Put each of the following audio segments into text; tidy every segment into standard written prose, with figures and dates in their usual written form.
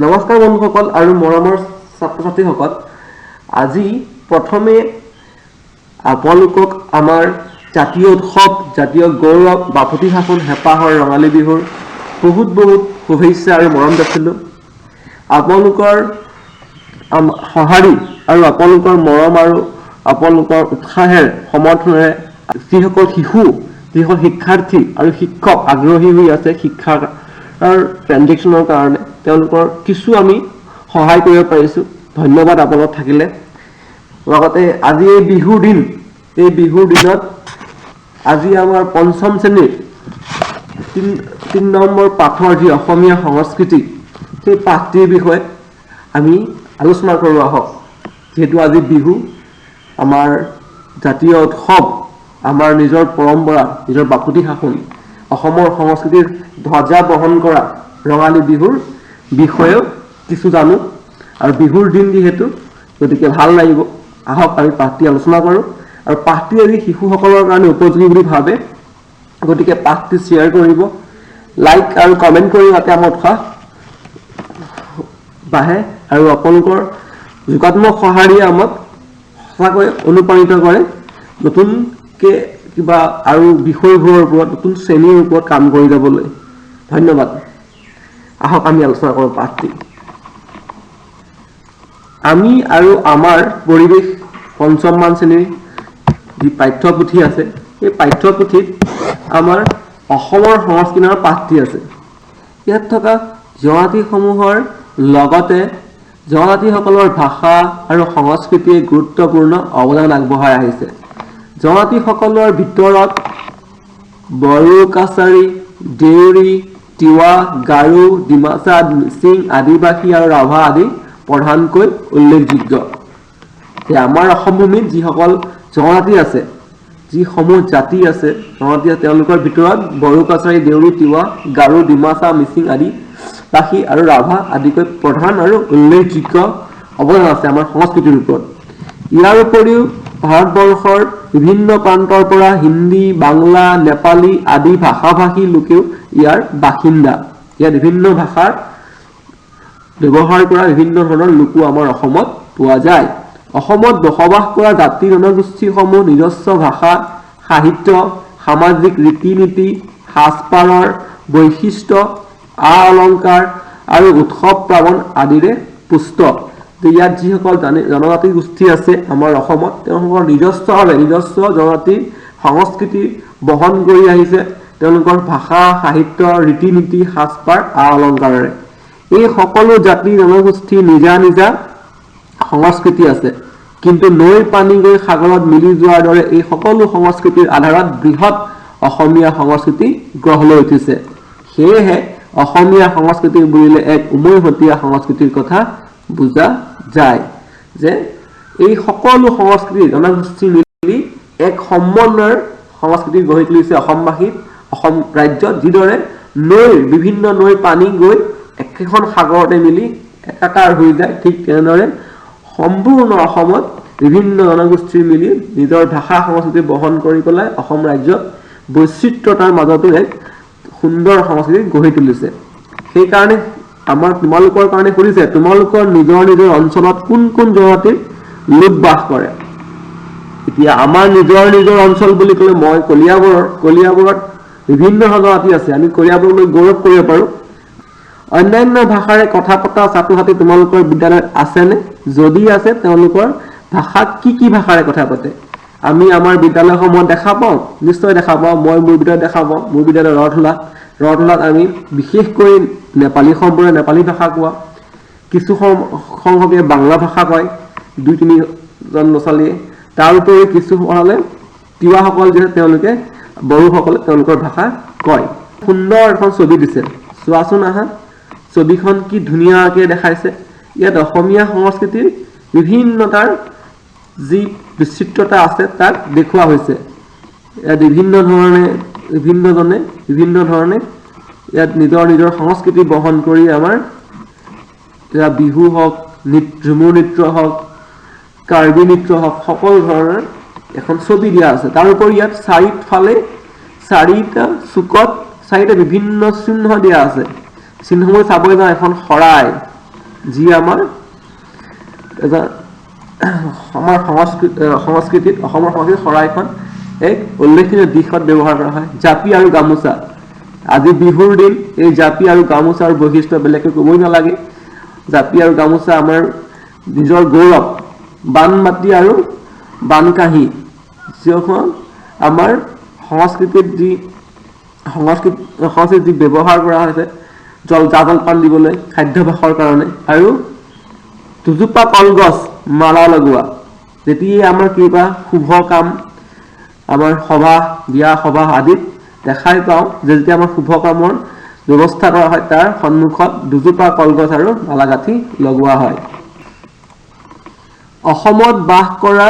নমস্কাৰ বন্ধুসকল আৰু মৰমৰ ছাত্ৰ ছাত্ৰীসকল। আজি প্ৰথমে আপোনালোকক আমাৰ জাতীয় উৎসৱ, জাতীয় গৌৰৱ, বাপতি সাহোন হেঁপাহৰ ৰঙালী বিহুৰ বহুত বহুত শুভেচ্ছা আৰু মৰম যাচিলোঁ। আপোনালোকৰ সঁহাৰি আৰু আপোনালোকৰ মৰম আৰু আপোনালোকৰ উৎসাহেৰে, সমৰ্থনেৰে যিসকল শিশু, যিসকল শিক্ষাৰ্থী আৰু শিক্ষক আগ্ৰহী হৈ আছে শিক্ষাৰ ট্ৰেনজেকশ্যনৰ কাৰণে, তেওঁলোকৰ কিছু আমি সহায় কৰিব পাৰিছোঁ। ধন্যবাদ আপোনালোক থাকিলে। লগতে আজি এই বিহুৰ দিন, এই বিহুৰ দিনত আজি আমাৰ পঞ্চম শ্ৰেণীৰ তিনি নম্বৰ পাঠৰ যি অসমীয়া সংস্কৃতি, সেই পাঠটিৰ বিষয়ে আমি আলোচনা কৰোঁ আহক। যিহেতু আজি বিহু, আমাৰ জাতীয় উৎসৱ, আমাৰ নিজৰ পৰম্পৰা, নিজৰ বাপতি সাহোন, অসমৰ সংস্কৃতিৰ ধ্বজা বহন কৰা ৰঙালী বিহুৰ বিষয়েও কিছু জানো আৰু বিহুৰ দিন যিহেতু, গতিকে ভাল লাগিব। আহক, আমি পাঠটি আলোচনা কৰোঁ। আৰু পাঠটি আজি শিশুসকলৰ কাৰণে উপযোগী বুলি ভাবে, গতিকে পাঠটি শ্বেয়াৰ কৰিব, লাইক আৰু কমেণ্ট কৰি, যাতে আমাৰ উৎসাহ বাঢ়ে আৰু আপোনালোকৰ যোগাত্মক সঁহাৰিয়ে আমাক সঁচাকৈ অনুপ্ৰাণিত কৰে নতুনকৈ কিবা আৰু বিষয়বোৰৰ ওপৰত, নতুন শ্ৰেণীৰ ওপৰত কাম কৰি যাবলৈ। ধন্যবাদ। আহক, আমি আলোচনা কৰোঁ পাঠটি। আমি আৰু আমাৰ পৰিৱেশ, পঞ্চম মান শ্ৰেণীৰ যি পাঠ্যপুথি আছে, সেই পাঠ্যপুথিত আমাৰ অসমৰ সংস্কৃতিৰ পাঠটি আছে। ইয়াত থকা জনজাতিসমূহৰ লগতে জনজাতিসকলৰ ভাষা আৰু সংস্কৃতিয়ে গুৰুত্বপূৰ্ণ অৱদান আগবঢ়াই আহিছে। জনজাতিসকলৰ ভিতৰত বড়ো, কছাৰী, দেউৰী, তিৱা, গাৰো, ডিমাচা, মিচিং, আদিবাসী আৰু ৰাভা আদি প্ৰধানকৈ উল্লেখযোগ্য। যে আমাৰ অসম ভূমিত যিসকল জনজাতি আছে, যিসমূহ জাতি আছে, জনজাতি আছে, তেওঁলোকৰ ভিতৰত বড়ো, কছাৰী, দেউৰী, তিৱা, গাৰো, ডিমাচা, মিচিং, আদিবাসী আৰু ৰাভা আদিকৈ প্ৰধান আৰু উল্লেখযোগ্য অৱদান আছে আমাৰ সংস্কৃতিৰ ওপৰত। ইয়াৰ উপৰিও ভাৰতবৰ্ষৰ বিভিন্ন প্ৰান্তৰ পৰা হিন্দী, বাংলা, নেপালী আদি ভাষা ভাষী লোকেও ইয়াৰ বাসিন্দা। ইয়াত বিভিন্ন ভাষাৰ ব্যৱহাৰ কৰা বিভিন্ন ধৰণৰ লোকো আমাৰ অসমত পোৱা যায়। অসমত বসবাস কৰা জাতি জনগোষ্ঠীসমূহ নিজস্ব ভাষা, সাহিত্য, সামাজিক ৰীতি নীতি, সাজপাৰৰ বৈশিষ্ট্য, আ অলংকাৰ আৰু উৎসৱ পাৰ্বণ আদিৰে পুষ্ট। যে ইয়াত যিসকল জনজাতি গোষ্ঠী আছে আমাৰ অসমত, তেওঁলোকৰ নিজস্বভাৱে নিজস্ব জনজাতিৰ সংস্কৃতি বহন কৰি আহিছে তেওঁলোকৰ ভাষা, সাহিত্য, ৰীতি নীতি, সাজপাৰ, আ অলংকাৰেৰে। এই সকলো জাতি জনগোষ্ঠীৰ নিজা নিজা সংস্কৃতি আছে। কিন্তু নৈৰ পানী গৈ সাগৰত মিলি যোৱাৰ দৰে এই সকলো সংস্কৃতিৰ আধাৰত বৃহৎ অসমীয়া সংস্কৃতি গঢ় লৈ উঠিছে। সেয়েহে অসমীয়া সংস্কৃতি বুলিলে এক উমৈহতীয়া সংস্কৃতিৰ কথা বুজা যায় যে এই সকলো সংস্কৃতি জনগোষ্ঠী মিলি এক সমন্বয়ৰ সংস্কৃতি গঢ়ি তুলিছে অসমবাসীত, অসম ৰাজ্যত। যিদৰে বিভিন্ন নৈৰ পানী গৈ একেখন সাগৰতে মিলি একাকাৰ হৈ যায়, ঠিক তেনেদৰে সম্পূৰ্ণ অসমত বিভিন্ন জনগোষ্ঠীৰ মিলি নিজৰ ভাষা সংস্কৃতি বহন কৰি পেলাই অসম ৰাজ্যত বৈচিত্ৰতাৰ মাজতো এক সুন্দৰ সংস্কৃতি গঢ়ি তুলিছে। সেইকাৰণে আমাৰ তোমালোকৰ কাৰণে সুধিছে, তোমালোকৰ নিজৰ নিজৰ অঞ্চলত কোন কোন জনজাতিৰ লোক বাস কৰে? এতিয়া আমাৰ নিজৰ নিজৰ অঞ্চল বুলি ক'লে মই কলিয়াবৰৰ, কলিয়াবৰত বিভিন্ন জনজাতি আছে। আমি কলিয়াবৰলৈ গৌৰৱ কৰিব পাৰোঁ। অন্যান্য ভাষাৰে কথা পতা ছাত্ৰ ছাত্ৰী তোমালোকৰ বিদ্যালয়ত আছেনে? যদি আছে, তেওঁলোকৰ ভাষাত কি কি ভাষাৰে কথা পাতে? আমি আমাৰ বিদ্যালয়সমূহত দেখা পাওঁ, নিশ্চয় দেখা পাওঁ। মই মোৰ বিদ্যালয়ত দেখা পাওঁ। মোৰ বিদ্যালয় ৰথলা। ৰথলাত আমি বিশেষকৈ নেপালী সম্প্ৰদায়, নেপালী ভাষা কোৱা, কিছু সংখ্যকে বাংলা ভাষা কয়, দুই তিনিজন ল'ৰা ছোৱালীয়ে। তাৰ উপৰি কিছু হ'লে তিৱাসকল যে তেওঁলোকে, বড়োসকলে তেওঁলোকৰ ভাষা কয়। সুন্দৰ এখন ছবি দিছে, চোৱাচোন আহা। ছবিখন কি ধুনীয়াকৈ দেখাইছে! ইয়াত অসমীয়া সংস্কৃতিৰ বিভিন্নতাৰ যি বিচিত্ৰতা আছে, তাক দেখুওৱা হৈছে। ইয়াত বিভিন্ন ধৰণে, বিভিন্নজনে বিভিন্ন ধৰণে ইয়াত নিজৰ নিজৰ সংস্কৃতি বহন কৰি আমাৰ এতিয়া বিহু হওক, ঝুমুৰ নৃত্য হওক, কাৰ্বি নৃত্য হওক, সকলো ধৰণৰ এখন ছবি দিয়া আছে। তাৰোপৰি ইয়াত চাৰিওফালে চাৰিটা চুকত চাৰিটা বিভিন্ন চিহ্ন দিয়া আছে। চিহ্নসমূহ চাবলৈ যাওঁ, এখন শৰাই যি আমাৰ এটা আমাৰ সংস্কৃতিত, অসমৰ সংস্কৃতিত শৰাইখন এক উল্লেখনীয় দিশত ব্যৱহাৰ কৰা হয়। জাপি আৰু গামোচা, আজি বিহুৰ দিন, এই জাপি আৰু গামোচাৰ বৈশিষ্ট্য বেলেগকৈ ক'বই নালাগে। জাপি আৰু গামোচা আমাৰ নিজৰ গৌৰৱ। বানমাটি আৰু বানকাঁহী, যিখন আমাৰ সংস্কৃতিত যি সংস্কৃতিত যি ব্যৱহাৰ কৰা হৈছে জা জলপান দিবলৈ, খাদ্যাভ্যাসৰ কাৰণে। আৰু দুজোপা কলগছ মালা লগোৱা, যেতিয়াই আমাৰ কিবা শুভ কাম, আমাৰ সভা, বিয়া সভা আদিত দেখাই পাওঁ যে যেতিয়া আমাৰ শুভ কামৰ ব্যৱস্থা কৰা হয়, তাৰ সন্মুখত দুজোপা কলগছ আৰু মালা গাঁঠি লগোৱা হয়। অসমত বাস কৰা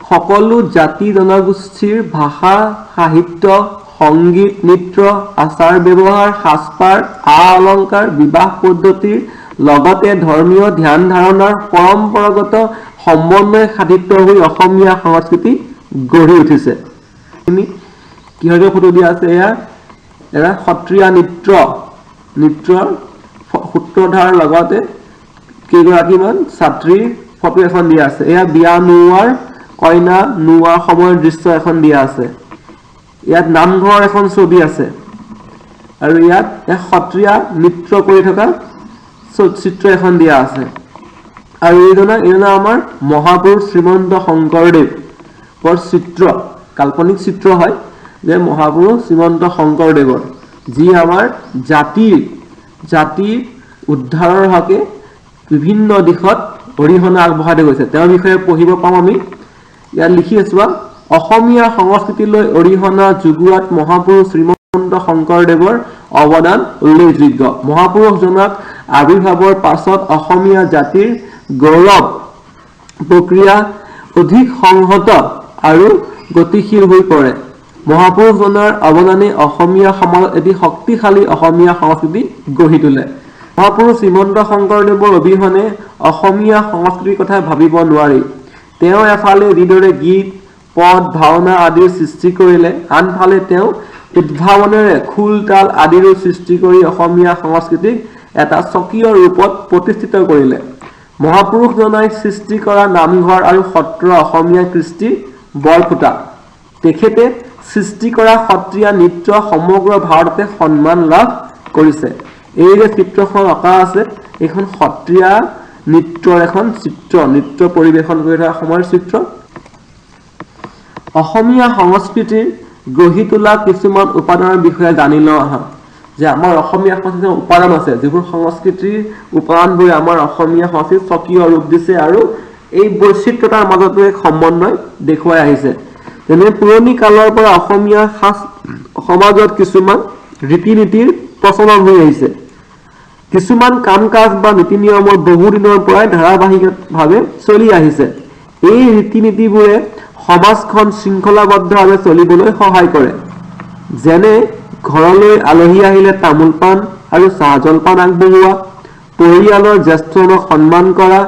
সকলো জাতি জনগোষ্ঠীৰ ভাষা, সাহিত্য, সংগীত, নৃত্য, আচাৰ ব্যৱহাৰ, সাজপাৰ, আ অলংকাৰ, বিবাহ পদ্ধতিৰ লগতে ধৰ্মীয় ধ্যান ধাৰণাৰ পৰম্পৰাগত সমন্বয় সাধিত হৈ অসমীয়া সংস্কৃতি গঢ়ি উঠিছে। কিহৰ ফটো দিয়া আছে? এয়া এটা সত্ৰীয়া নৃত্যৰ সূত্ৰধাৰ লগতে কেইগৰাকীমান ছাত্ৰীৰ ফটো এখন দিয়া আছে। এয়া বিয়া নোওৱাৰ, কইনা নোওৱাৰ সময়ৰ দৃশ্য এখন দিয়া আছে। ইয়াত নামঘৰৰ এখন ছবি আছে আৰু ইয়াত এক সত্ৰীয়া নৃত্য কৰি থকা চিত্ৰ এখন দিয়া আছে। আৰু এইজনা আমাৰ মহাপুৰুষ শ্ৰীমন্ত শংকৰদেৱৰ চিত্ৰ, কাল্পনিক চিত্ৰ হয় যে মহাপুৰুষ শ্ৰীমন্ত শংকৰদেৱৰ, যি আমাৰ জাতিৰ উদ্ধাৰৰ হকে বিভিন্ন দিশত অৰিহণা আগবঢ়াই থৈ গৈছে। তেওঁৰ বিষয়ে পঢ়িব পাওঁ আমি। ইয়াত লিখি আছো, অসমীয়া সংস্কৃতিলৈ অৰিহণা যোগোৱাত মহাপুৰুষ শ্ৰীমন্ত শংকৰদেৱৰ অৱদান উল্লেখযোগ্য। মহাপুৰুষজনাৰ আৱিৰ্ভাৱৰ পাছত অসমীয়া জাতিৰ গৌৰৱ প্ৰক্ৰিয়া অধিক সংহত আৰু গতিশীল হৈ পৰে। মহাপুৰুষজনাৰ অৱদানে অসমীয়া সমাজত এটি শক্তিশালী অসমীয়া সংস্কৃতি গঢ়ি তোলে। মহাপুৰুষ শ্ৰীমন্ত শংকৰদেৱৰ অবিহনে অসমীয়া সংস্কৃতিৰ কথা ভাবিব নোৱাৰি। তেওঁ এফালে যিদৰে গীত, পদ, ভাওনা আদিৰ সৃষ্টি কৰিলে, আনফালে তেওঁ উদ্ভাৱনেৰে খোল, তাল আদিৰো সৃষ্টি কৰি অসমীয়া সংস্কৃতিক এটা স্বকীয় ৰূপত প্ৰতিষ্ঠিত কৰিলে। মহাপুৰুষজনাই সৃষ্টি কৰা নামঘৰ আৰু সত্ৰ অসমীয়া কৃষ্টিৰ বৰখুঁটা। তেখেতে সৃষ্টি কৰা সত্ৰীয়া নৃত্য সমগ্ৰ ভাৰততে সন্মান লাভ কৰিছে। এই যে চিত্ৰখন অঁকা আছে, এইখন সত্ৰীয়া নৃত্যৰ এখন চিত্ৰ, নৃত্য পৰিৱেশন কৰি থকা সময়ৰ চিত্ৰ। অসমীয়া সংস্কৃতিৰ গঢ়ি তোলা কিছুমান উপাদানৰ বিষয়ে জানি লওঁ আহা, যে আমাৰ অসমীয়া সংস্কৃতিৰ উপাদান আছে, যিবোৰ সংস্কৃতিৰ উপাদানবোৰে আমাৰ অসমীয়া সংস্কৃতিক স্বকীয় ৰূপ দিছে আৰু এই বৈচিত্ৰতাৰ মাজতো এক সমন্বয় দেখুৱাই আহিছে। যেনে পুৰণি কালৰ পৰা অসমীয়া সমাজত কিছুমান ৰীতি নীতিৰ প্ৰচলন হৈ আহিছে। কিছুমান কাম কাজ বা নীতি নিয়মৰ বহুদিনৰ পৰাই ধাৰাবাহিকভাৱে চলি আহিছে। এই ৰীতি নীতিবোৰে সমাজখন শৃংখলাবদ্ধভাৱে চলিবলৈ সহায় কৰে। যেনে ঘৰলৈ আলহী আহিলে তামোল পাণ আৰু চাহ জলপান আগবঢ়োৱা, পৰিয়ালৰ জ্যেষ্ঠজনক সন্মান কৰা,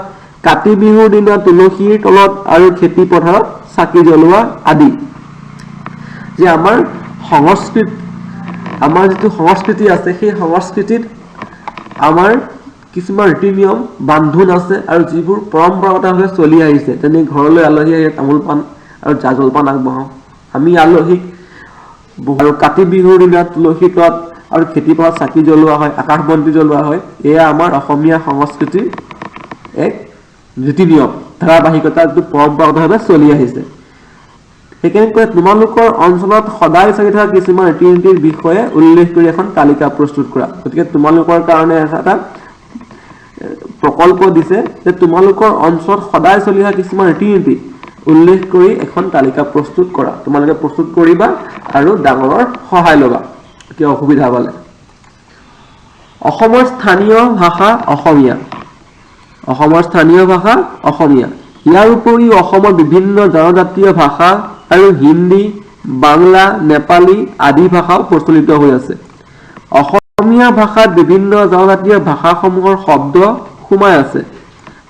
কাতি বিহুৰ দিনা তুলসীৰ তলত আৰু খেতি পথাৰত চাকি জ্বলোৱা আদি। যে আমাৰ সংস্কৃত আমাৰ যিটো সংস্কৃতি আছে, সেই সংস্কৃতিত আমাৰ কিছুমান ৰীতি নিয়ম বান্ধোন আছে আৰু যিবোৰ পৰম্পৰাগতভাৱে চলি আহিছে। যেনে ঘৰলৈ আলহী আহিলে তামোল পাণ আৰু জা জলপান আগবঢ়াওঁ আমি আলহীক আৰু কাতি বিহুৰ দিনা তুলসী তলত আৰু খেতি পথাৰত চাকি জ্বলোৱা হয়, আকাশ বন্তি জ্বলোৱা হয়। এয়া আমাৰ অসমীয়া সংস্কৃতিৰ এক ৰীতি নিয়ম, ধাৰাবাহিকতা, যিটো পৰম্পৰাগতভাৱে চলি আহিছে। সেইকাৰণে কয়, তোমালোকৰ অঞ্চলত সদায় চলি থকা কিছুমান ৰীতি নীতিৰ বিষয়ে উল্লেখ কৰি এখন তালিকা প্ৰস্তুত কৰা। গতিকে তোমালোকৰ কাৰণে এটা প্ৰকল্প দিছে যে তোমালোকৰ অঞ্চলত সদায় চলি থকা কিছুমান ৰীতি নীতি উল্লেখ কৰি এখন তালিকা প্ৰস্তুত কৰা। তোমালোকে প্ৰস্তুত কৰিবা আৰু ডাঙৰৰ সহায় ল'বা কিয় অসুবিধা পালে। অসমৰ স্থানীয় ভাষা অসমীয়া। অসমৰ স্থানীয় ভাষা অসমীয়া। ইয়াৰ উপৰিও অসমৰ বিভিন্ন জনজাতীয় ভাষা আৰু হিন্দী, বাংলা, নেপালী আদি ভাষাও প্ৰচলিত হৈ আছে। অসমীয়া ভাষাত বিভিন্ন জনজাতীয় ভাষাসমূহৰ শব্দ সোমাই আছে।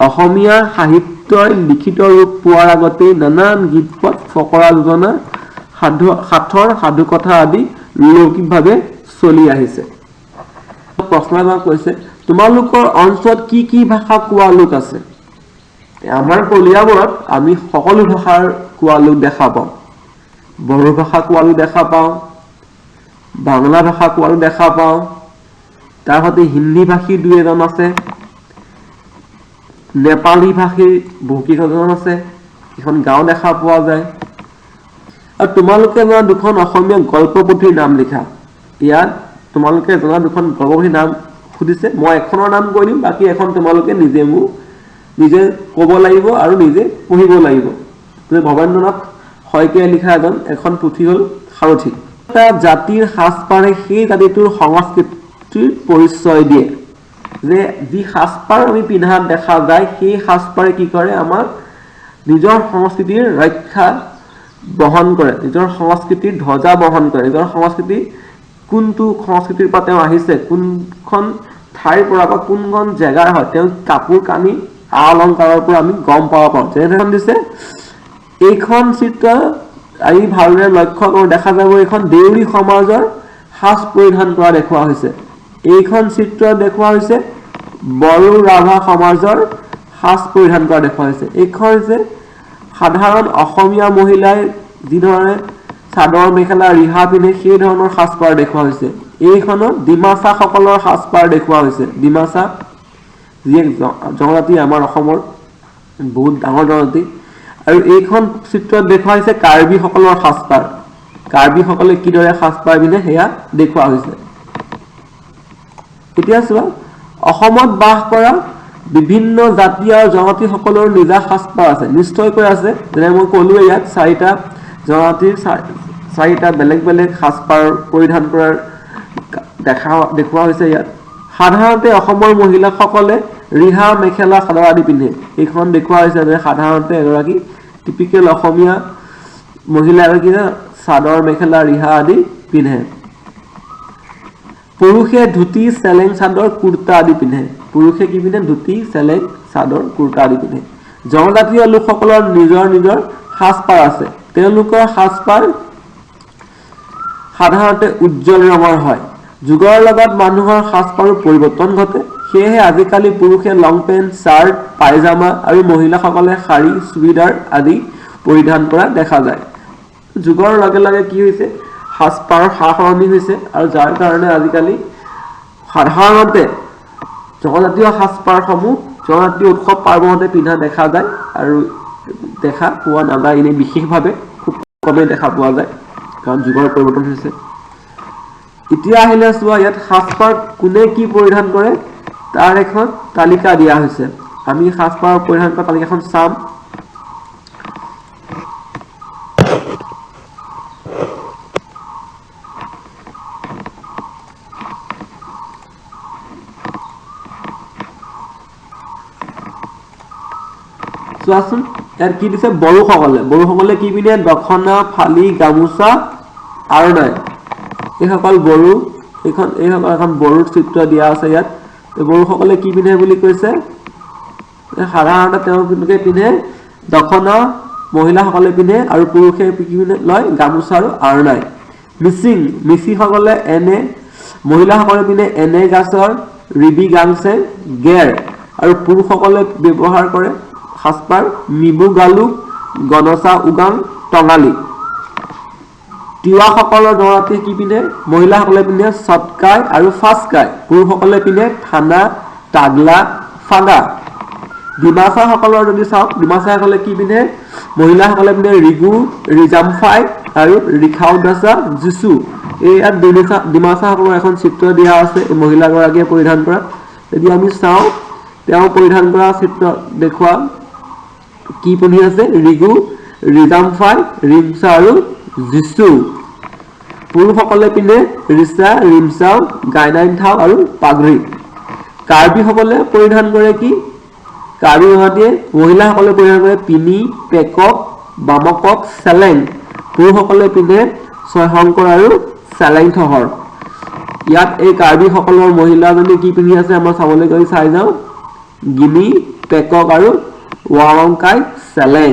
অসমীয়া সাহিত্যই লিখিত ৰূপ পোৱাৰ আগতেই নানান গীত পদ, ফকৰা যোজনা, সাধু, সাঁথৰ, সাধুকথা আদি লৌকিকভাৱে চলি আহিছে। প্ৰশ্ন এটা কৈছে, তোমালোকৰ তোমালোকৰ অঞ্চলত কি কি ভাষা কোৱা লোক আছে? আমাৰ কলিয়াবৰত আমি সকলো ভাষাৰ কোৱা লোক দেখা পাওঁ। বড়ো ভাষা কোৱা লোক দেখা পাওঁ, বাংলা ভাষা কোৱা লোক দেখা পাওঁ, তাৰ সৈতে হিন্দী ভাষী দুই এজন আছে, নেপালী ভাষীৰ বহুকেইজন আছে, এখন গাঁও দেখা পোৱা যায়। আৰু তোমালোকে জনা দুখন অসমীয়া গল্প পুথিৰ নাম লিখা। ইয়াত তোমালোকে জনা দুখন গল্প পুথিৰ নাম সুধিছে, মই এখনৰ নাম কৈ দিম, বাকী এখন তোমালোকে নিজে ক'ব লাগিব আৰু নিজে পঢ়িব লাগিব। ভৱেন্দ্ৰনাথ শইকীয়াই লিখা এখন পুথি হ'ল সাৰথি। এটা জাতিৰ সাজপাৰে সেই জাতিটোৰ সংস্কৃতিৰ পৰিচয় দিয়ে। যে যি সাজপাৰ আমি পিন্ধা দেখা যায়, সেই সাজপাৰে কি কৰে, আমাক নিজৰ সংস্কৃতিৰ ৰক্ষা বহন কৰে, নিজৰ সংস্কৃতিৰ ধ্বজা বহন কৰে, নিজৰ সংস্কৃতি কোনটো সংস্কৃতিৰ পৰা তেওঁ আহিছে, কোনখন ঠাইৰ পৰা বা কোনখন জেগাৰ হয়, তেওঁ কাপোৰ কানি আ অলংকাৰৰ পৰা আমি গম পাব পাৰোঁ। যেনেধৰণে দিছে এইখন চিত্ৰ আমি ভালদৰে লক্ষ্য কৰোঁ, দেখা যাব এইখন দেউৰী সমাজৰ সাজ পৰিধান কৰা দেখুওৱা হৈছে। এইখন চিত্ৰ দেখুওৱা হৈছে বড়ো ৰাভা সমাজৰ সাজ পৰিধান কৰা দেখুওৱা হৈছে। এইখন হৈছে সাধাৰণ অসমীয়া মহিলাই যিধৰণে চাদৰ মেখেলা ৰিহা পিন্ধে সেই ধৰণৰ সাজপাৰ দেখুওৱা হৈছে। এইখনত ডিমাচাসকলৰ সাজপাৰ দেখুওৱা হৈছে। ডিমাচা যি এক জনজাতি, আমাৰ অসমৰ বহুত ডাঙৰ জনজাতি। আৰু এইখন চিত্ৰত দেখুওৱা হৈছে কাৰ্বিসকলৰ সাজপাৰ, কাৰ্বিসকলে কিদৰে সাজপাৰ পিন্ধে সেয়া দেখুওৱা হৈছে। এতিয়া চোৱা, অসমত বাস কৰা বিভিন্ন জাতি আৰু জনজাতিসকলৰ নিজা সাজপাৰ আছে, নিশ্চয়কৈ আছে। যেনে মই ক'লোৱে ইয়াত চাৰিটা জনজাতিৰ চাৰিটা বেলেগ বেলেগ সাজপাৰ পৰিধান কৰাৰ দেখুওৱা হৈছে ইয়াত। সাধাৰণতে অসমৰ মহিলাসকলে ৰিহা, মেখেলা, চাদৰ আদি পিন্ধে। এইখন দেখুওৱা হৈছে যে সাধাৰণতে এগৰাকী টিপিকেল অসমীয়া মহিলা এগৰাকীয়ে চাদৰ মেখেলা ৰিহা আদি পিন্ধে। পুৰুষে ধুতি, চেলেং চাদৰ, কুৰ্তা আদি পিন্ধে। পুৰুষে কি পিন্ধে? ধুতি, চেলেং চাদৰ, কুৰ্তা আদি পিন্ধে। জনজাতীয় লোকসকলৰ নিজৰ নিজৰ সাজপাৰ আছে। তেওঁলোকৰ সাজপাৰ সাধাৰণতে উজ্জ্বল ৰঙৰ হয়। যুগৰ লগত মানুহৰ সাজপাৰো পৰিৱৰ্তন ঘটে। সেয়েহে আজিকালি পুৰুষে লং পেণ্ট, চাৰ্ট, পায়জামা আৰু মহিলাসকলে শাৰী, চুৰিদাৰ আদি পৰিধান কৰা দেখা যায়। যুগৰ লগে লগে কি হৈছে, সাজপাৰৰ সা-সলনি হৈছে আৰু যাৰ কাৰণে আজিকালি সাধাৰণতে জনজাতীয় সাজপাৰসমূহ জনজাতীয় উৎসৱ পাৰ্বণতে পিন্ধা দেখা যায় আৰু দেখা পোৱা নাযায় এনেই বিশেষভাৱে, খুব কমেই দেখা পোৱা যায়, কাৰণ যুগৰ পৰিৱৰ্তন হৈছে। এতিয়া আহিলে চোৱা, ইয়াত সাজপাৰ কোনে কি পৰিধান কৰে তাৰ এখন তালিকা দিয়া হৈছে। আমি সাজপাৰ পৰিধান কৰা তালিকাখন চাম। চোৱাচোন ইয়াত কি দিছে, বড়োসকলে কি পিন্ধে? দখনা, ফালি, গামোচা আৰু নাই। এইসকল বড়ো, এইসকল এখন বড়োৰ চিত্ৰ দিয়া আছে ইয়াত। বড়োসকলে কি পিন্ধে বুলি কৈছে? সাধাৰণতে তেওঁলোকে পিন্ধে দখনা, মহিলাসকলে পিন্ধে আৰু পুৰুষে কি পিন্ধে লয়? গামোচা আৰু আৰণাই। মিচিং, মিচিংসকলে এনে, মহিলাসকলে পিন্ধে এনে গাছৰ ৰিবি গাংচে গেৰ আৰু পুৰুষসকলে ব্যৱহাৰ কৰে সাজপাৰ মিবু গালু, গনচা উগাং, টঙালি। তিৱাসকলৰ জনজাতিয়ে কি পিন্ধে? মহিলাসকলে পিন্ধে চটকাই আৰু ফাচকাই, পুৰুষসকলে পিন্ধে থানা, টাগলা, ফাগা। ডিমাচাসকলৰ যদি চাওক, ডিমাচাসকলে কি পিন্ধে? মহিলাসকলে পিন্ধে ৰিগু, ৰিজামফাই আৰু ৰিখাউদাচা জিচু। এই ইয়াত ডিমাচাসকলৰ এখন চিত্ৰ দিয়া আছে, এই মহিলাগৰাকীয়ে পৰিধান কৰা। যদি আমি চাওঁ, তেওঁ পৰিধান কৰা চিত্ৰ দেখুওৱা কি পিন্ধি আছে? ৰিগু, ৰিজামফাই, ৰিমচা আৰু জিচু। পুৰুষসকলে পিন্ধে ৰিচা, ৰিমচাও, গাইনাইন থাও আৰু পাগৰি। কাৰ্বিসকলে পৰিধান কৰে কি? কাৰ্বি জনজাতিয়ে মহিলাসকলে পৰিধান কৰে পিনি, পেকক, বামকক, চেলেং। পুৰুষসকলে পিন্ধে ছয়শংকৰ আৰু চেলেং থহৰ। ইয়াত এই কাৰ্বিসকলৰ মহিলাজনী কি পিন্ধি আছে আমাৰ চাবলৈ গৈ চাই যাওঁ। গিনি, পেকক আৰু ৱাংকাই চেলেং।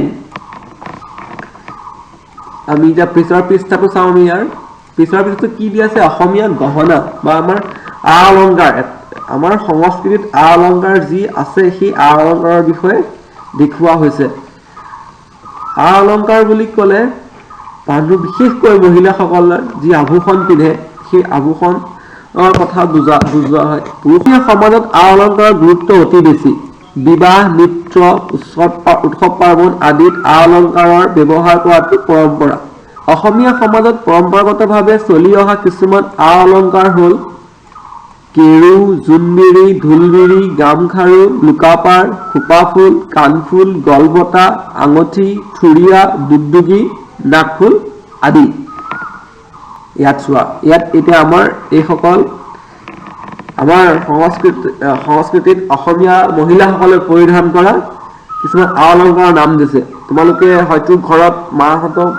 আমি এতিয়া পিছৰ পৃষ্ঠাটো চাওঁ। আমি ইয়াৰ পিছৰ পৃষ্ঠাটো কি দি আছে? অসমীয়া গহনা বা আমাৰ আ অলংকাৰ আমাৰ সংস্কৃতিত আ অলংকাৰ যি আছে সেই আ অলংকাৰৰ বিষয়ে দেখুওৱা হৈছে। আ অলংকাৰ বুলি ক'লে মানুহ, বিশেষকৈ মহিলাসকলে যি আভূষণ পিন্ধে সেই আভূষণৰ কথা বুজোৱা হয়। পুৰুষীয়া সমাজত আ অলংকাৰৰ গুৰুত্ব অতি বেছি। বিবাহ, নৃত্য, উৎসৱ পাৰ্বণ আদিত আ অলংকাৰৰ ব্যৱহাৰ কৰাটো পৰম্পৰা। অসমীয়া সমাজত পৰম্পৰাগতভাৱে চলি অহা কিছুমান আ অলংকাৰ হ'ল কেৰু, জোনবিৰি, ঢোলবিৰি, গামখাৰু, লুকাপাৰ, খোপাফুল, কাণফুল, গলপতা, আঙঠি, থুৰীয়া, দুগদুগী, নাকফুল আদি। ইয়াত চোৱা, ইয়াত এতিয়া আমাৰ এইসকল আমাৰ সংস্কৃতিত অসমীয়া মহিলাসকলে পৰিধান কৰা কিছুমান আ অলংকাৰৰ নাম দিছে। তোমালোকে হয়তো ঘৰত মাহঁতক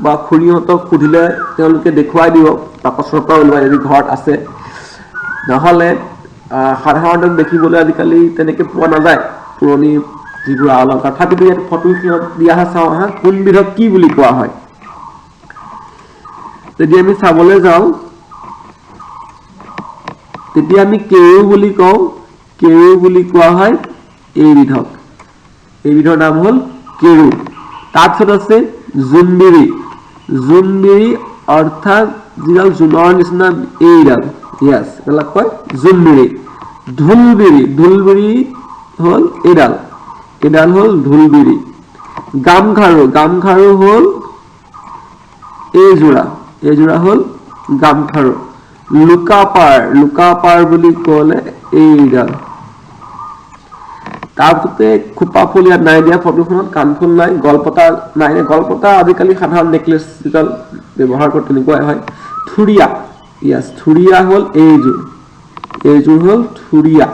বা খুৰীহঁতক সুধিলে তেওঁলোকে দেখুৱাই দিব, বাকচৰ পৰা ওলোৱাই যদি ঘৰত আছে। নহ'লে সাধাৰণতে দেখিবলৈ আজিকালি তেনেকে পোৱা নাযায় পুৰণি যিবোৰ আ অলংকাৰ। তথাপিতো ইয়াত ফটোখনত দিয়া চাওঁ আহা, কোনবিধক কি বুলি কোৱা হয়। যদি আমি চাবলৈ যাওঁ তেতিয়া আমি কেৰু বুলি কওঁ। কেৰু বুলি কোৱা হয় এইবিধক, এইবিধৰ নাম হ'ল কেৰু। তাৰপিছত আছে জোনবিৰি। জোনবিৰি অৰ্থাৎ যিডাল জোনৰ নিচিনা এইডাল, য়েছ, এইবিলাক কয় জোনবিৰি। ঢোলবিৰি, ঢোলবিৰি হ'ল এইডাল, এইডাল হ'ল ঢোলবিৰি। গামখাৰু, গামখাৰু হ'ল এইযোৰা, এইযোৰা হ'ল গামখাৰু। লুকাপাৰ, লুকাপাৰ বুলি ক'লে এইডাল। তাৰপিছতে খোপা ফুল ইয়াত নাই দিয়া ফটোখনত, কাণফুল নাই, গলপতা নাই। গলপতা আজিকালি সাধাৰণ নেকলেছ যিডাল ব্যৱহাৰ কৰে তেনেকুৱাই হয়। থুৰীয়া, য়েছ, থুৰীয়া হ'ল এইযোৰ, এইযোৰ হ'ল থুৰীয়া।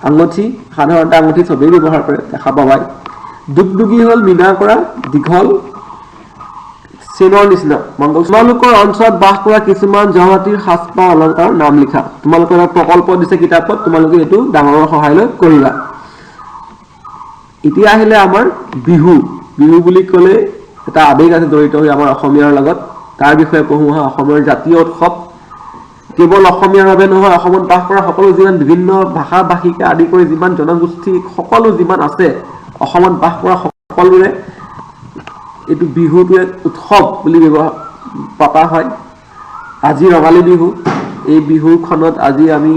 আঙঠি, সাধাৰণতে আঙঠি চবেই ব্যৱহাৰ কৰে, দেখা পাবাই। দুগদুগী হ'ল মীনা কৰা দীঘল চেনৰ নিচিনা মংগল। তোমালোকৰ অঞ্চলত বাস কৰা কিছুমান জনজাতিৰ সাজপাৰ অলংকাৰৰ নাম লিখা। তোমালোকৰ এটা প্ৰকল্প দিছে কিতাপত, তোমালোকে এইটো ডাঙৰৰ সহায় লৈ কৰিবা। এতিয়া আহিলে আমাৰ বিহু। বিহু বুলি ক'লে এটা আৱেগ আছে জড়িত হৈ আমাৰ অসমীয়াৰ লগত, তাৰ বিষয়ে পঢ়ো আহা। অসমৰ জাতীয় উৎসৱ কেৱল অসমীয়াৰ বাবে নহয়, অসমত বাস কৰা সকলো যিমান বিভিন্ন ভাষা ভাষীকে আদি কৰি যিমান জনগোষ্ঠী সকলো যিমান আছে, অসমত বাস কৰা সকলোৰে এইটো বিহুটো এক উৎসৱ বুলি ব্যৱহাৰ পতা হয়। আজি ৰঙালী বিহু। এই বিহুখনত আজি আমি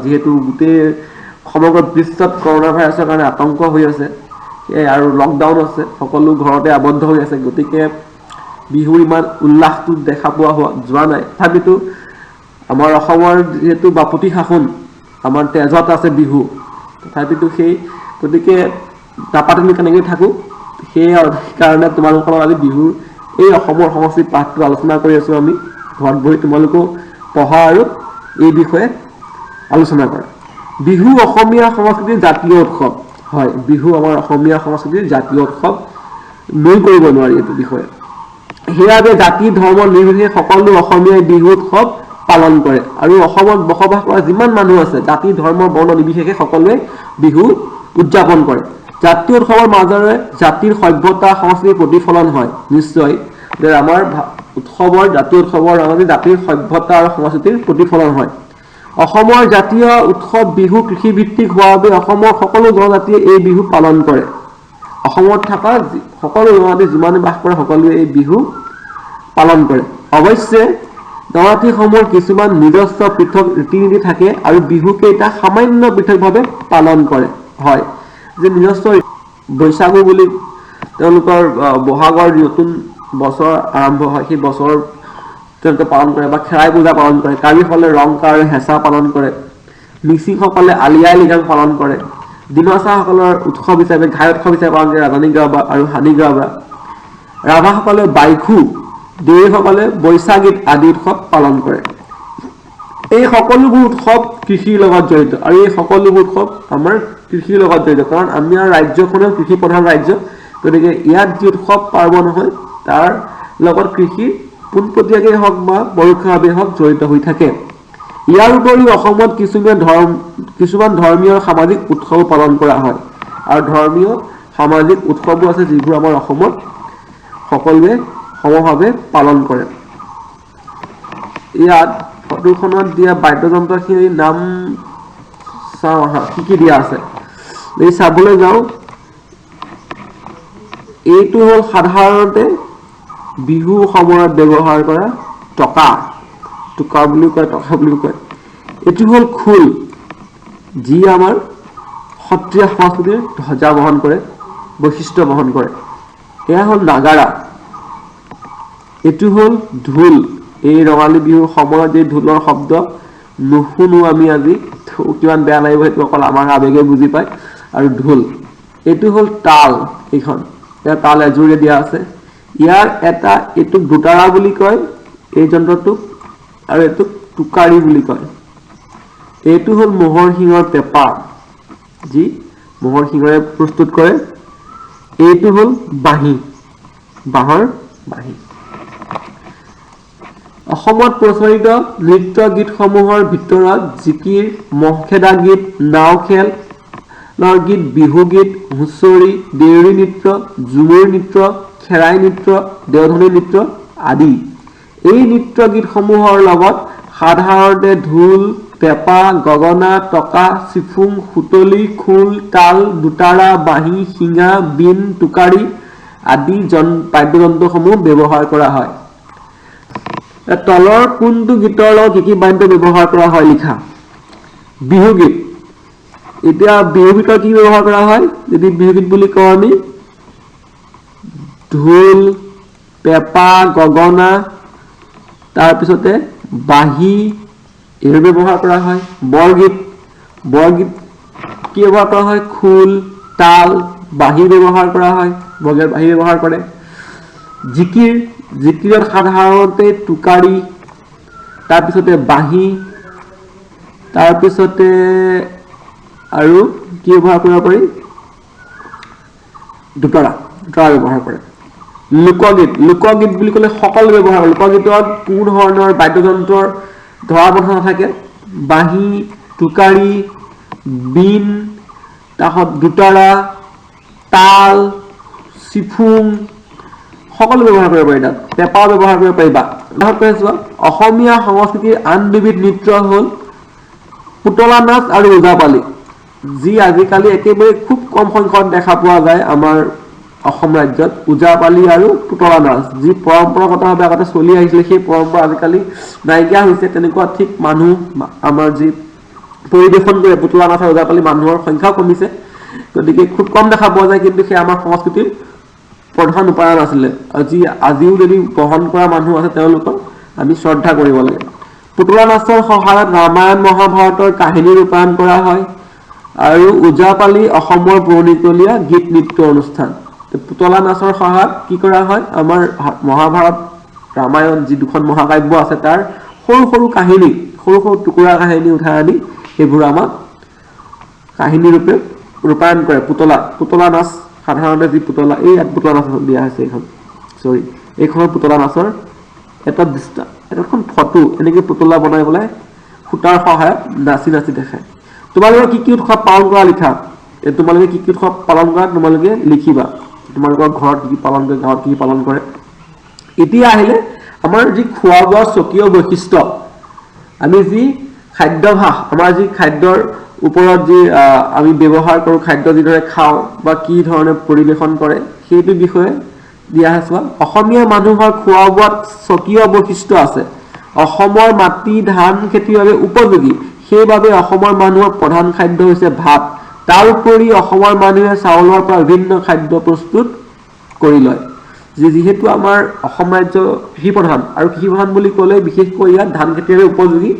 যিহেতু গোটেই সমগ্ৰ বিশ্বত কৰোণা ভাইৰাছৰ কাৰণে আতংক হৈ আছে আৰু লকডাউন আছে, সকলো ঘৰতে আবদ্ধ হৈ আছে, গতিকে বিহুৰ ইমান উল্লাসটো দেখা পোৱা যোৱা নাই। তথাপিতো আমাৰ অসমৰ যিহেতু বাপতি সাহোন, আমাৰ তেজত আছে বিহু, তথাপিতো সেই গতিকে নাপাতিনো কেনেকৈ থাকোঁ। সেই কাৰণে তোমালোকৰ লগত আজি বিহুৰ এই অসমৰ সংস্কৃতি পাঠটো আলোচনা কৰি আছোঁ। আমি ঘৰত বহি তোমালোকেও পঢ়া আৰু এই বিষয়ে আলোচনা কৰা। বিহু অসমীয়া সংস্কৃতিৰ জাতীয় উৎসৱ হয়। বিহু আমাৰ অসমীয়া সংস্কৃতিৰ জাতীয় উৎসৱ, নুই কৰিব নোৱাৰি এইটো বিষয়ে। সেইবাবে জাতি ধৰ্ম নিৰ্বিশেষে সকলো অসমীয়াই বিহু উৎসৱ পালন কৰে আৰু অসমত বসবাস কৰা যিমান মানুহ আছে জাতি ধৰ্ম বৰ্ণ নিৰ্বিশেষে সকলোৱে বিহু উদযাপন কৰে। জাতীয় উৎসৱৰ মাজেৰে জাতিৰ সভ্যতা সংস্কৃতিৰ প্ৰতিফলন হয়। নিশ্চয় যে আমাৰ উৎসৱৰ জাতীয় উৎসৱৰ লগতে জাতিৰ সভ্যতা আৰু সংস্কৃতিৰ প্ৰতিফলন হয়। অসমৰ জাতীয় উৎসৱ বিহু কৃষিভিত্তিক হোৱাৰ বাবে অসমৰ সকলো জনজাতিয়ে এই বিহু পালন কৰে। অসমত থকা সকলো জনজাতি যিমানে বাস কৰে সকলোৱে এই বিহু পালন কৰে। অৱশ্যে জনজাতিসমূহৰ কিছুমান নিজস্ব পৃথক ৰীতি নীতি থাকে আৰু বিহু কেইটা সামান্য পৃথকভাৱে পালন কৰে। হয় যে নিজস্ব বৈশাগু বুলি তেওঁলোকৰ বহাগৰ নতুন বছৰ আৰম্ভ হয়, সেই বছৰ তেওঁলোকে পালন কৰে বা খেৰাই পূজা পালন কৰে। কাৰ্বিসকলে ৰংকা আৰু হেঁচা পালন কৰে। মিচিংসকলে আলি আই লৃগাং পালন কৰে। ডিমাচাসকলৰ উৎসৱ হিচাপে ঘাই উৎসৱ হিচাপে পালন কৰে ৰাজানী গাবা আৰু হানি গাবা। ৰাভাসকলে বাইখু, দেউৰীসকলে বৈশাগীত আদি উৎসৱ পালন কৰে। এই সকলোবোৰ উৎসৱ কৃষিৰ লগত জড়িত আৰু এই সকলোবোৰ উৎসৱ আমাৰ কৃষিৰ লগত জড়িত, কাৰণ আমাৰ ৰাজ্যখনো কৃষি প্ৰধান ৰাজ্য। গতিকে ইয়াত যি উৎসৱ পাৰ্বণ হয় তাৰ লগত কৃষি পোনপটীয়াকৈ হওক বা পৰোক্ষভাৱে হওক জড়িত হৈ থাকে। ইয়াৰ উপৰিও অসমত কিছুমান ধৰ্মীয় সামাজিক উৎসৱ পালন কৰা হয় আৰু ধৰ্মীয় সামাজিক উৎসৱো আছে যিবোৰ আমাৰ অসমত সকলোৱে সমভাৱে পালন কৰে। ইয়াত ফটোখনত দিয়া বাদ্যযন্ত্ৰখিনিৰ নাম চাওঁ আহা, কি কি দিয়া আছে যদি চাবলৈ যাওঁ। এইটো হ'ল সাধাৰণতে বিহু সময়ত ব্যৱহাৰ কৰা টকা, টোকা বুলিও কয়, টকা বুলিও কয়। এইটো হ'ল খোল, যি আমাৰ সত্ৰীয়া সংস্কৃতিৰ ধ্বজা বহন কৰে, বৈশিষ্ট্য বহন কৰে। এয়া হ'ল নাগাৰা। এইটো হ'ল ঢোল। এই ৰঙালী বিহুৰ সময়ত যে ঢোলৰ শব্দ নুশুনো আমি আজি, কিমান বেয়া লাগিব সেইটো অকল আমাৰ আৱেগে বুজি পায়। আৰু ঢোল। এইটো হ'ল তাল, এইখন ইয়াৰ তাল এজোৰে দিয়া আছে। ইয়াৰ এটা এইটোক দোতাৰা বুলি কয় এই যন্ত্ৰটোক, আৰু এইটোক টোকাৰী বুলি কয়। এইটো হ'ল ম'হৰ শিঙৰ পেঁপা, যি ম'হৰ শিঙৰে প্ৰস্তুত কৰে। এইটো হ'ল বাঁহী, বাঁহৰ বাঁহী। অসমত প্ৰচলিত নৃত্য গীতসমূহৰ ভিতৰত জিকিৰ, ম'হখেদা গীত, নাও খেলৰ গীত, বিহু গীত, হুঁচৰি, দেউৰী নৃত্য, ঝুমুৰ নৃত্য, খেৰাই নৃত্য, দেওধনী নৃত্য আদি। এই নৃত্য গীতসমূহৰ লগত সাধাৰণতে ঢোল, পেঁপা, গগনা, টকা, চিফুং, সুতলি, খোল, তাল, দোতাৰা, বাঁহী, শিঙা, বীণ, টোকাৰী আদি বাদ্যযন্ত্ৰসমূহ ব্যৱহাৰ কৰা হয়। তলৰ কোনটো গীতৰ লগত কি কি বাদ্য ব্যৱহাৰ কৰা হয় লিখা। বিহু গীত। এতিয়া বিহু গীতৰ কি ব্যৱহাৰ কৰা হয়? যদি বিহু গীত বুলি কওঁ আমি, ঢোল, পেঁপা, গগনা, তাৰপিছতে বাঁহী, এইবোৰ ব্যৱহাৰ কৰা হয়। বৰগীত, বৰগীত কি ব্যৱহাৰ কৰা হয়? খোল, তাল, বাঁহী ব্যৱহাৰ কৰা হয়। বৰগীত বাঁহী ব্যৱহাৰ কৰে। জিকিৰ, জিকিৰত সাধাৰণতে টোকাৰী, তাৰপিছতে বাঁহী, তাৰপিছতে আৰু কি ব্যৱহাৰ কৰিব পাৰি? দোতাৰা, দোতাৰা ব্যৱহাৰ কৰে। লোকগীত, লোকগীত বুলি ক'লে সকলো ব্যৱহাৰ কৰে। লোকগীতত কোনো ধৰণৰ বাদ্যযন্ত্ৰৰ ধৰা বন্ধা নাথাকে। বাঁহী, টোকাৰী, বীণ, তাৰপিছত দোতাৰা, তাল, চিফুং সকলো ব্যৱহাৰ কৰিব পাৰি। তাত পেঁপাও ব্যৱহাৰ কৰিব পাৰিবা। কৈ আছো, অসমীয়া সংস্কৃতিৰ আন দুবিধ নৃত্য হ'ল পুতলা নাচ আৰু ওজাপালি, যি আজিকালি একেবাৰে খুব কম সংখ্যক দেখা পোৱা যায় আমাৰ অসম ৰাজ্যত। ওজাপালি আৰু পুতলা নাচ যি পৰম্পৰাগতভাৱে আগতে চলি আহিছিলে, সেই পৰম্পৰা আজিকালি নাইকিয়া হৈছে। তেনেকুৱা ঠিক মানুহ আমাৰ যি পৰিৱেশন কৰে পুতলা নাচ আৰু ওজাপালি, মানুহৰ সংখ্যাও কমিছে, গতিকে খুব কম দেখা পোৱা যায়। কিন্তু সেই আমাৰ সংস্কৃতিৰ প্ৰধান উপাদান আছিলে, যি আজিও যদি বহন কৰা মানুহ আছে তেওঁলোকক আমি শ্ৰদ্ধা কৰিব লাগে। পুতলা নাচৰ সহায়ত ৰামায়ণ মহাভাৰতৰ কাহিনী ৰূপায়ণ কৰা হয় আৰু ওজাপালি অসমৰ পুৰণিকলীয়া গীত নৃত্য অনুষ্ঠান। পুতলা নাচৰ সহায়ত কি কৰা হয়? আমাৰ মহাভাৰত, ৰামায়ণ যি দুখন মহাকাব্য আছে, তাৰ সৰু সৰু কাহিনী, সৰু সৰু টুকুৰা কাহিনী উঠাই আনি সেইবোৰ আমাক কাহিনী ৰূপে ৰূপায়ণ কৰে। পুতলা নাচ সাধাৰণতে যি পুতলা, এই ইয়াত পুতলা নাচ দিয়া হৈছে এইখন, চৰি, এইখনৰ পুতলা নাচৰ এটা দৃষ্টা, এখন ফটো। এনেকে পুতলা বনাই পেলাই সূতাৰ সহায়ত নাচি নাচি দেখায়। তোমালোকে কি কি উৎসৱ পালন কৰা লিখা। তোমালোকে কি কি উৎসৱ পালন কৰা তোমালোকে লিখিবা। তোমালোকৰ ঘৰত কি কি পালন কৰে, গাঁৱত কি কি পালন কৰে। এতিয়া আহিলে আমাৰ যি খোৱা বোৱাৰ স্বকীয় বৈশিষ্ট্য, আমি যি খাদ্যাভ্যাস, আমাৰ যি খাদ্যৰ ওপৰত যি আমি ব্যৱহাৰ কৰোঁ, খাদ্য যিদৰে খাওঁ বা কি ধৰণে পৰিৱেশন কৰে, সেইটো বিষয়ে দিয়া আছে। চোৱা, অসমীয়া মানুহৰ খোৱা বোৱাত স্বকীয় বৈশিষ্ট্য আছে। অসমৰ মাটি ধান খেতিৰ বাবে উপযোগী, সেইবাবে অসমৰ মানুহৰ প্ৰধান খাদ্য হৈছে ভাত। তাৰ উপৰি অসমৰ মানুহে চাউলৰ পৰা বিভিন্ন খাদ্য প্ৰস্তুত কৰি লয়। যিহেতু আমাৰ অসম ৰাজ্য কৃষি প্ৰধান, আৰু কৃষি প্ৰধান বুলি ক'লে বিশেষকৈ ইয়াত ধান খেতিৰ বাবে উপযোগী,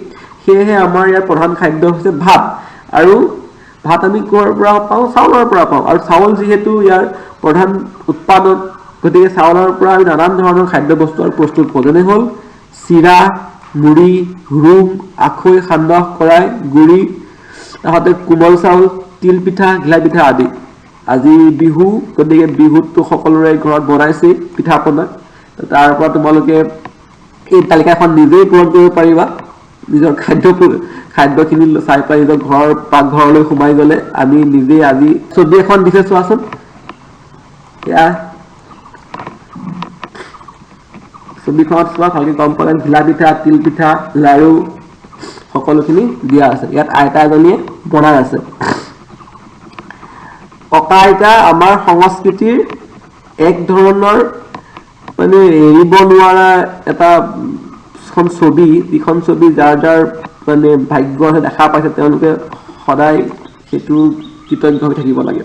সেয়েহে আমাৰ ইয়াৰ প্ৰধান খাদ্য হৈছে ভাত। আৰু ভাত আমি ক'ৰ পৰা পাওঁ? চাউলৰ পৰা পাওঁ। আৰু চাউল যিহেতু ইয়াৰ প্ৰধান উৎপাদন, গতিকে চাউলৰ পৰা আমি নানান ধৰণৰ খাদ্য বস্তু আৰু প্ৰস্তুত কৰোঁ, যেনে হ'ল চিৰা, মুড়ি, হুৰুম, আখৈ, সান্দহ, কৰাই গুড়ি, তাহাঁতে কোমল চাউল, তিল পিঠা, ঘিলা পিঠা আদি। আজি বিহু, গতিকে বিহুততো সকলোৰে ঘৰত বনাইছেই পিঠা পনা। তাৰ পৰা তোমালোকে এই তালিকাখন নিজেই পূৰণ কৰিব পাৰিবা। নিজৰ খাদ্যখিনি চাই পেলাই নিজৰ ঘৰৰ পাকঘৰলৈ সোমাই গ'লে আমি নিজেই। আজি ছবি এখন দিছে, চোৱাচোন। এয়া ছবিখনত চোৱা, ভালকে গম পালে, ঘিলা পিঠা, তিল পিঠা, লাৰু, সকলোখিনি দিয়া আছে। ইয়াত আইতা এজনীয়ে বনাই আছে। ককা আইতা আমাৰ সংস্কৃতিৰ এক ধৰণৰ মানে এৰিব নোৱাৰা এটা এখন ছবি, যিখন ছবি যাৰ যাৰ মানে ভাগ্য আছে দেখা পাইছে তেওঁলোকে সদায় সেইটো কৃতজ্ঞ হৈ থাকিব লাগে।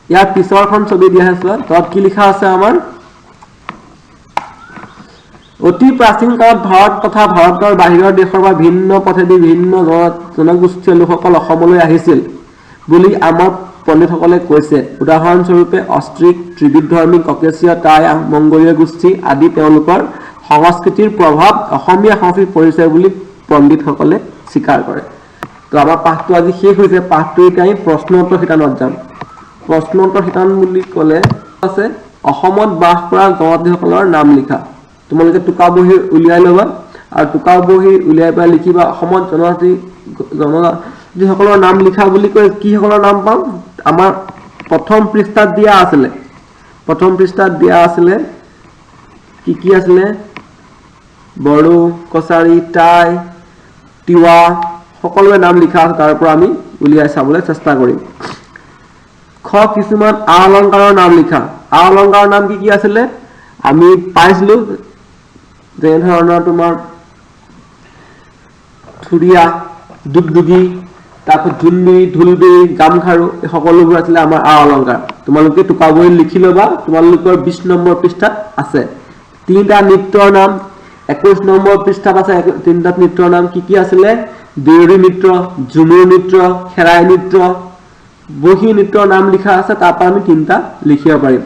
ইয়াৰ পিছৰখন ছবি দিয়া আছে, তাত কি লিখা আছে আমাৰ? অতি প্ৰাচীন কালত ভাৰত তথা ভাৰতৰ বাহিৰৰ দেশৰ পৰা ভিন্ন পথেদি ভিন্ন জনগোষ্ঠীয় লোকসকল অসমলৈ আহিছিল বুলি আমাৰ পণ্ডিতসকলে কৈছে। উদাহৰণস্বৰূপে অষ্ট্ৰিক, ত্ৰিবিধৰ্মী, ককেচীয়, টাই, মংগোলীয় গোষ্ঠী আদি তেওঁলোকৰ সংস্কৃতিৰ প্ৰভাৱ অসমীয়া সংস্কৃতিত পৰিছে বুলি পণ্ডিতসকলে স্বীকাৰ কৰে। তো আমাৰ পাঠটো আজি শেষ হৈছে। পাঠটো এতিয়া আমি প্ৰশ্ন উত্তৰ শিতানত যাম। প্ৰশ্ন উত্তৰ শিতান বুলি ক'লে আছে অসমত বাস কৰা জনজাতিসকলৰ নাম লিখা। তোমালোকে টোকা বহী উলিয়াই ল'বা আৰু টোকা বহী উলিয়াই পেলাই লিখিবা অসমত জনজাতিসকলৰ নাম লিখা বুলি কৈ কিসকলৰ নাম পাম? আমাৰ প্ৰথম পৃষ্ঠাত দিয়া আছিলে, প্ৰথম পৃষ্ঠাত দিয়া আছিলে কি কি আছিলে? বড়ো, কছাৰী, টাই, তিৱা সকলোৰে নাম লিখা আছে। তাৰ পৰা আমি উলিয়াই চাবলৈ চেষ্টা কৰিম। খ, কিছুমান আ অলংকাৰৰ নাম লিখা। আ অলংকাৰৰ নাম কি কি আছিলে আমি পাইছিলো, যেনেধৰণৰ তোমাৰ থুৰীয়া, দুগদুগী, তাৰপিছত ঢোলবিৰি, ঢোলবিৰি, গামখাৰু, এই সকলোবোৰ আছিলে আমাৰ আ অলংকাৰ। তোমালোকে টোকা বহীত লিখি ল'বা, তোমালোকৰ 20 নম্বৰ পৃষ্ঠাত আছে। তিনিটা নৃত্যৰ নাম 21 নম্বৰ পৃষ্ঠাত আছে। তিনিটা নৃত্যৰ নাম কি কি আছিলে? দেউৰী নৃত্য, ঝুমুৰ নৃত্য, খেৰাই নৃত্য, বহী নৃত্যৰ নাম লিখা আছে। তাৰ পৰা আমি তিনিটা লিখিব পাৰিম।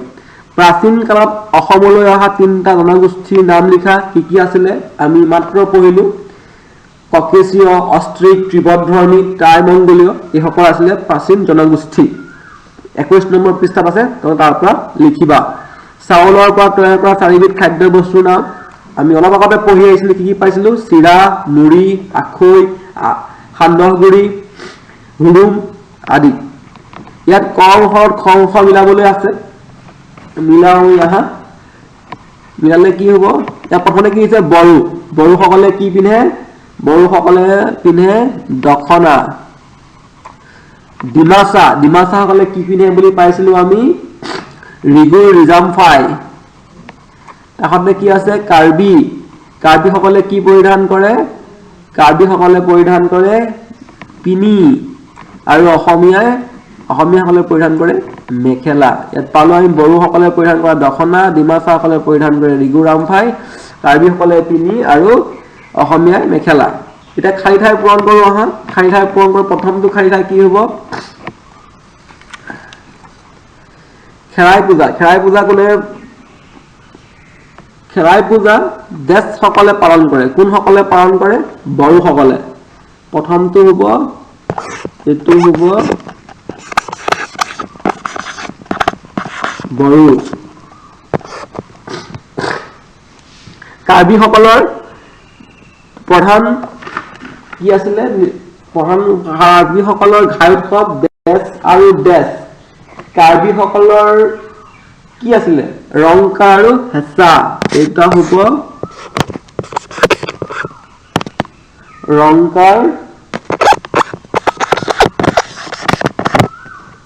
প্ৰাচীন কালত অসমলৈ অহা তিনিটা জনগোষ্ঠীৰ নাম লিখা। কি কি আছিলে আমি মাত্ৰ পঢ়িলো। ককেচীয়, অষ্ট্ৰিক, ত্ৰিবধৰ্মী, টাই মংগোলীয়, এইসকল আছিলে প্ৰাচীন জনগোষ্ঠী। 21 নম্বৰ পৃষ্ঠাত আছে, তাৰ পৰা লিখিবা। চাউলৰ পৰা তৈয়াৰ কৰা চাৰিবিধ খাদ্য বস্তুৰ নাম আমি অলপ আগতে পঢ়ি আহিছিলো। কি কি পাইছিলো? চিৰা, মুড়ি, আখৈ, সান্দহগুড়ি, হুৰুম আদি। ইয়াত ক অংশত খ অংশ মিলাবলৈ আছে, মিলাও আহা। মিলালে কি হ'ব? ইয়াত প্ৰথমতে কি হৈছে? বড়ো। বড়োসকলে কি পিন্ধে? বড়োসকলে পিন্ধে দখনা। ডিমাচা, ডিমাচাসকলে কি পিন্ধে বুলি পাইছিলো আমি? ৰিগু ৰিজামফাই। কাষতে কি আছে? কাৰ্বি। কাৰ্বিসকলে কি পৰিধান কৰে? কাৰ্বিসকলে পৰিধান কৰে পিনি, আৰু অসমীয়াসকলে পৰিধান কৰে মেখেলা। ইয়াত পালো আমি বড়োসকলে পৰিধান কৰা দখনা, ডিমাচাসকলে পৰিধান কৰে ৰিগু ৰামফাই, কাৰ্বিসকলে পিনি আৰু অসমীয়াই মেখেলা। এতিয়া খালী ঠাই পূৰণ কৰোঁ আহা। খালী ঠাই পূৰণ কৰোঁ। প্ৰথমটো খালী ঠাই কি হ'ব? খেৰাই পূজা। খেৰাই পূজা কোনে? খেৰাই পূজা দেশসকলে পালন কৰে। কোনসকলে পালন কৰে? বড়োসকলে। প্ৰথমটো হ'ব, এইটো হ'ব বড়ো। কাৰ্বিসকলৰ প্ৰধান কি আছিলে? প্ৰধান কাৰ্বিসকলৰ ঘাই উৎসৱ দেশ আৰু দেশ। কাৰ্বিসকলৰ কি আছিলে? ৰংকা আৰু হেঁচা। এইটা হ'ব ৰংকাৰ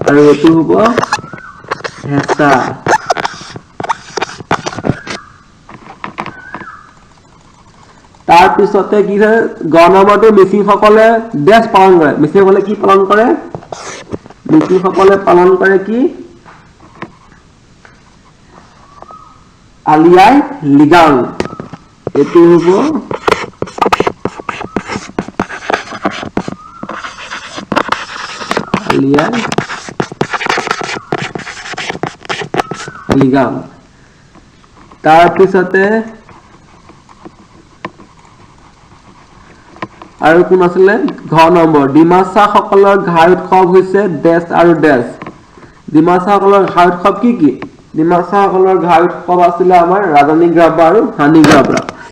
আৰু এইটো হ'ব হেঁচা। তাৰপিছতে কি হয়? গ নম্বৰটো মিচিংসকলে দেশ পালন কৰে। মিচিংসকলে কি পালন কৰে? মিচিংসকলে পালন কৰে কি? আলিয়াই লিগাং। এইটো হ'ব আলিয়াই লিগাং। তাৰপিছতে আৰু কোন আছিলে? ঘ নম্বৰ ডিমাচাসকলৰ ঘাই উৎসৱ হৈছে দেশ আৰু দেশ। ডিমাচাসকলৰ ঘাই উৎসৱ কি কি? ডিমাচাসকলৰ ঘাই উৎসৱ আছিলে আমাৰ ৰাজনী গ্ৰাবা আৰু হানি গ্ৰাবা।